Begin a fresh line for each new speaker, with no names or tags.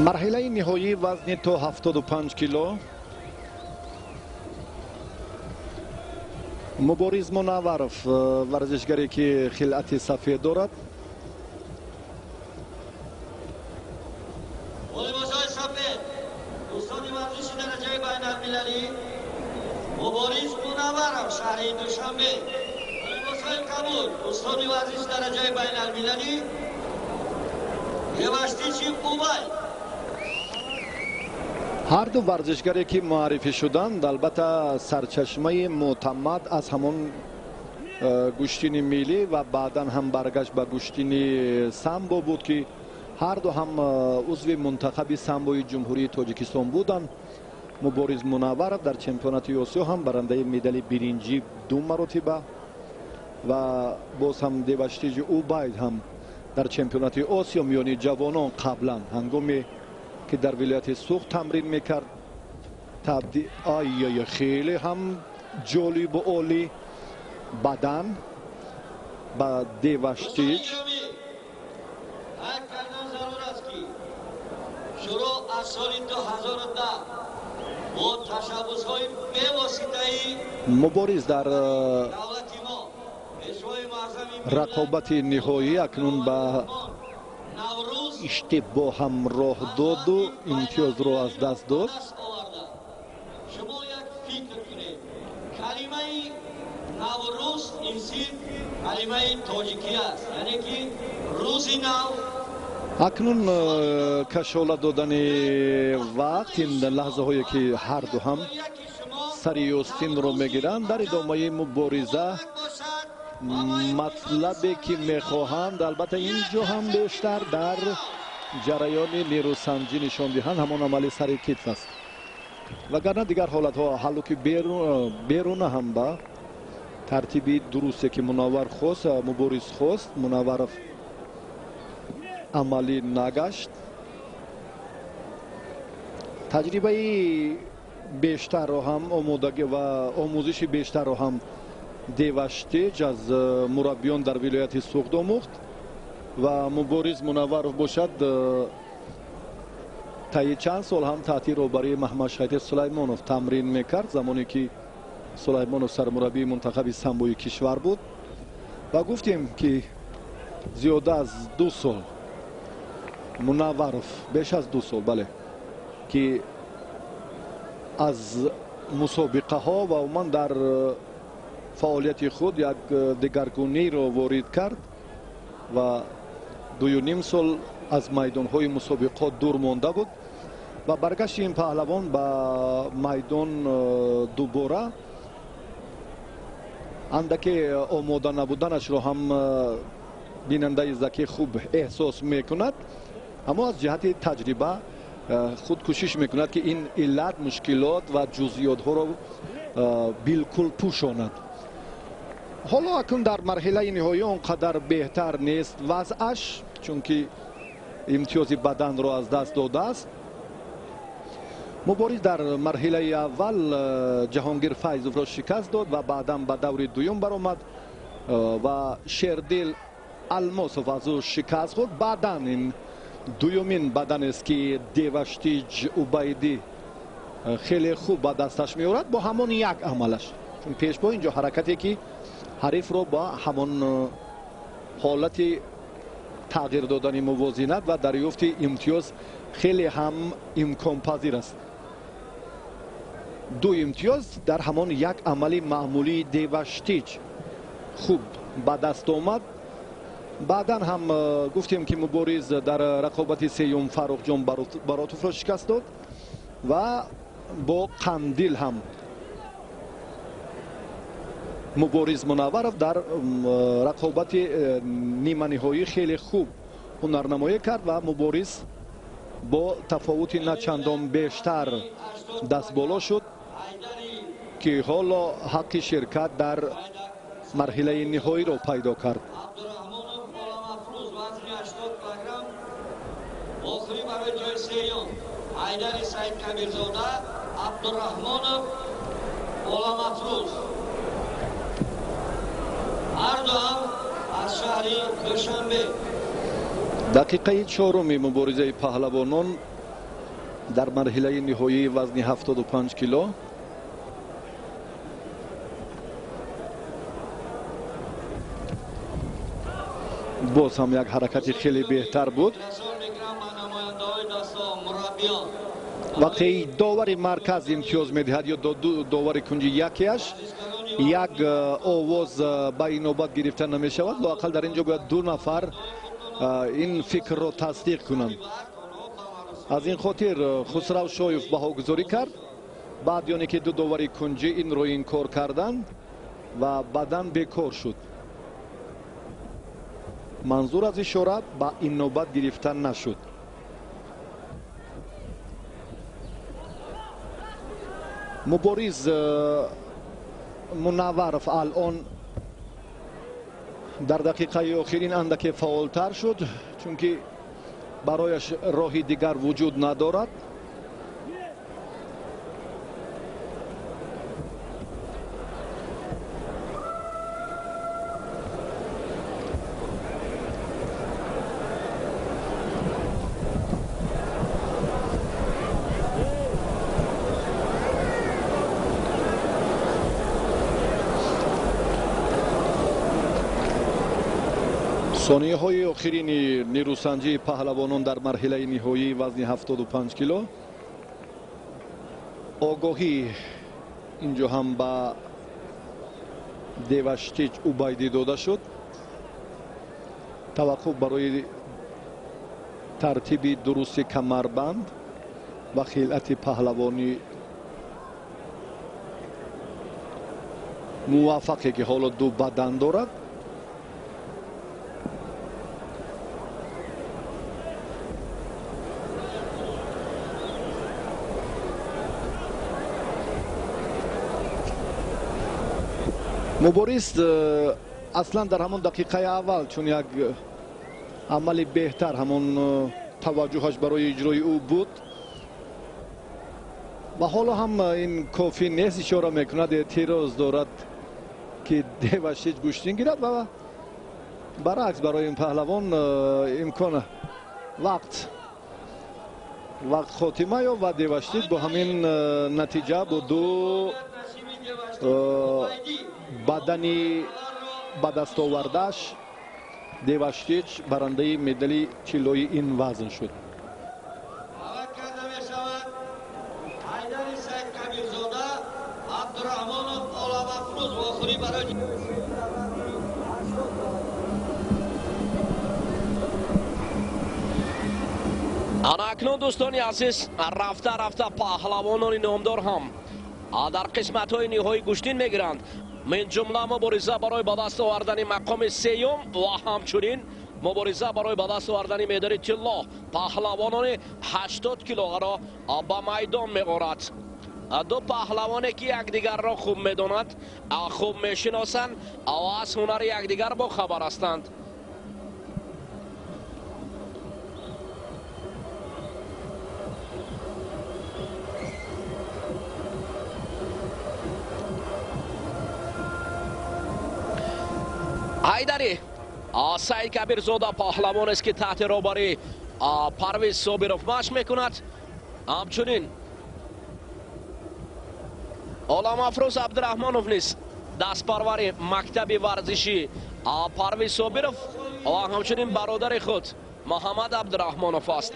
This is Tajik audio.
Марҳилаи ниҳоии вазни то 75 кило. Мубориз Мунавваров, варзишгаре ки хилъати сафед дорад.
Либосҳои сафед, устоди варзиши дараҷаи байналмилалӣ Мубориз Мунавваров, шаҳри Душанбе. Либосҳои кабуд, устоди варзиши дараҷаи байналмилалӣ Деваштичи Убай.
Ҳар ду варзишгаре ки муаррифӣ шуданд, албатта сарчашмаи мӯътамад аз ҳамон гӯштини миллӣ ва баъдан ҳам баргашт ба гӯштини самбо буд, ки ҳар ду ҳам узви мунтахаби самбои Ҷумҳурии Тоҷикистон буданд. Мубориз Мунавваров дар чемпионати Осиё ҳам барандаи медали биринҷӣ 2 маротиба ва боз ҳам Деваштиҷи Убайд ҳам дар чемпионати Осиё миёни ҷавонон қаблан ҳангоме ки дар вилояти Суғд тамрин мекард. Ай хеле ҳам ҷолибу олӣ бадан ба Деваштиҷ.
Қайд кардан зарур аст, ки шурӯъ аз соли 2010 бо ташаббусҳои бевоситаи
Мубориз дар
давлати мо, Пешвои муаззами миллат,
рақобати ниҳоӣ акнун ба
Наврӯз
иштибоҳ ҳам роҳ доду имтиёзро аз даст дод.
Шумо як фикр кунед, калимаи Наврӯз ин сирф калимаи тоҷикӣ аст, яъне ки рӯзи нав.
Акнун кашола додани вақт, ин лаҳзаҳое ки ҳар ду ҳам сари ёстинро мегиранд дар идомаи мубориза, матлабе ки мехоҳанд, албатта ин ҷо ҳам бештар дар ҷараёни нерӯсанҷӣ нишон диҳанд, ҳамон амали сари китф аст, вагарна дигар ҳолатҳо ҳаллу ки беруна ҳам ба тартиби дурусте ки Мунаввар хост, Мубориз хост, Мунавваров амалӣ нагашт. Таҷрибаи бештарро ҳам, омодагӣ ва омӯзиши бештарро ҳам Деваштиҷ аз мураббиён дар вилояти Суғд омӯхт ва Мубориз Мунавваров бошад таи чанд сол ҳам таҳти роҳбарии Маҳмадшаҳид Сулаймонов тамрин мекард, замоне ки Сулаймонов сармураббии мунтахаби самбои кишвар буд. Ва гуфтем ки зиёда аз 2 сол Мунавваров, беш аз 2 сол, бале, ки аз мусобиқаҳо ва умуман дар фаъолияти худ як дигаргуниро ворид кард ва 2.5 сол аз майдонҳои мусобиқот дур монда буд ва баргашти ин паҳлавон ба майдон дубора андаке омода набуданашро ҳам бинандаи закӣ хуб эҳсос мекунад, аммо аз ҷиҳати таҷриба худ кӯшиш мекунад, ки ин иллат, мушкилот ва ҷузъиётҳоро билкул пӯшонад. Ҳоло акнун дар марҳилаи ниҳоӣ он қадар беҳтар нест вазъаш, чунки имтиёзи баданро аз даст додааст. Мубориз дар марҳилаи аввал Ҷаҳонгир Файзовро шикаст дод ва баъдан ба даври дуюм баромад ва Шердил Алмосов аз ӯ шикаст хӯрд. Баъдан ин дуюмин баданест, ки Деваштиҷ Убайдӣ хеле хуб ба дасташ меорад бо ҳамон як амалаш, чун пешбо инҷо ҳаракате ки ҳарифро ба ҳамон ҳолати тағйир додани мувозинат ва дарёфти имтиёз хеле ҳам имконпазир аст. 2 имтиёз дар ҳамон як амали маъмулии Деваштиҷ хуб ба даст омад. Баъдан ҳам гуфтем ки Мубориз дар рақобати сеюм Фаррухҷон Баротовро шикаст дод ва бо қандил ҳам Мубориз Мунавваров дар рақобати ниманиҳоӣ хеле хуб ҳунарнамоӣ кард ва Мубориз бо тафовути на чандон бештар дастболо шуд, ки ҳоло ҳаққи ширкат дар марҳилаи ниҳоиро пайдо кард.
Охири барои ҷои сеюм Ҳайдари Саидкабирзода, Абдураҳмонов Оламафрӯз, ҳар ду ҳам аз шаҳри Душанбе.
Дақиқаи чоруми муборизаи паҳлавонон. Дар марҳилаи ниҳоии вазни 75 кило. Боз ҳам як ҳаракати хеле беҳтар буд. Вақте довари марказ имтиёз медиҳад ё довари кунҷи якеаш, як овоз ба инобат гирифта намешавад. Лоақал дар ин ҷо бояд ду нафар ин фикрро тасдиқ кунанд. Аз ин хотир Хусрав Шоев баҳогузорӣ кард. Баъд ёне ки ду довари кунҷӣ инро инкор карданд ва баъдан бекор шуд. Манзур аз ишора ба инобат гирифта нашуд. Мубориз Мунавваров алон дар дақиқаи охирин андаке фаъолтар шуд, чунки барояш роҳи дигар вуҷуд надорад. Сонияҳои охирини нерӯсанҷии паҳлавонон дар марҳилаи ниҳоии вазни 75 кило. Огоҳӣ инҷо ҳам ба Деваштич Убайдӣ дода шуд. Таваққуф барои тартиби дурусти камарбанд ва хилъати паҳлавонӣ муваффақе ки ҳоло ду бадан дорад. Мубориз аслан дар ҳамон дақиқаи аввал чун як амали беҳтар ҳамон таваҷҷӯҳаш барои иҷрои ӯ буд ва ҳоло ҳам ин кофӣ нест, ишора мекунад, эътироз дорад ки Деваштич гӯштин гирад ва баръакс барои ин паҳлавон имкон вақт хотима ёфт ва Деваштич бо ҳамин натиҷа бо ду бадани ба даст овардааш Деваштич барандаи медали тиллои ин вазн шуд.
Даъват карда мешавад Ҳайдари Саидкабирзода, Абдураҳмонов Оламафрӯз вохӯрӣ барои
ана акнун дӯстони азиз, рафта рафта паҳлавонони номдор ҳам дар қисматҳои ниҳоӣ гӯштин мегиранд. Мин ҷумла мубориза барои ба даст овардани мақоми сеюм ва ҳамчунин мубориза барои ба даст овардани медали тилло паҳлавонони 80 килоро ба майдон меорад. Ду паҳлавоне ки якдигарро хуб медонанд, хуб мешиносанд ва аз ҳунари якдигар бохабар ҳастанд. Ҳайдари Саидкабирзода паҳлавонест ки таҳти роҳбарии Парвиз Собиров машқ мекунад. Ҳамчунин Оламафрӯз Абдураҳмонов низ дастпарвари мактаби варзиши Парвиз Собиров ва ҳамчунин бародари худ Муҳаммад Абдураҳмонов аст.